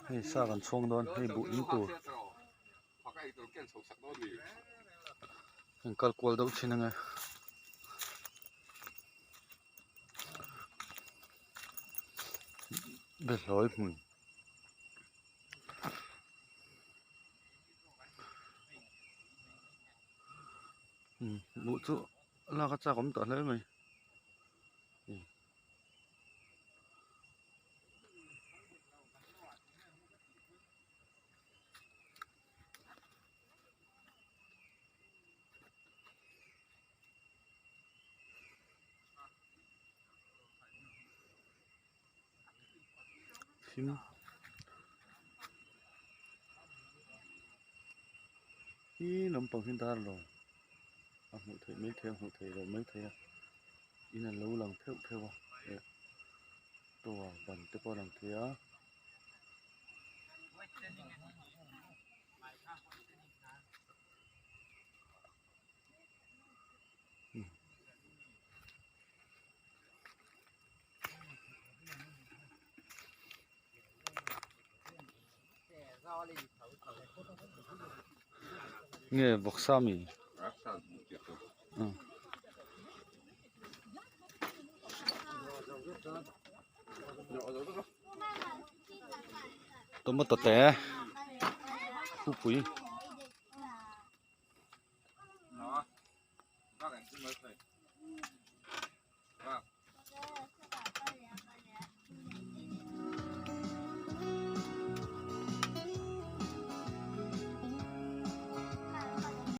Hei sa kan chhung dawn hei buh in tur kan kal kual deuh thin ange. Behlawi hmun. Buh chu lak a chak awm tawh hle mai. Thim hi lampang hi dar lo a hmuh theih mai thei a hmuh theih loh mai thei a in a lo lang pheuh pheuh a eh tower ban te pawh a lang thei a. Nge vawksa mi tomato te khupui.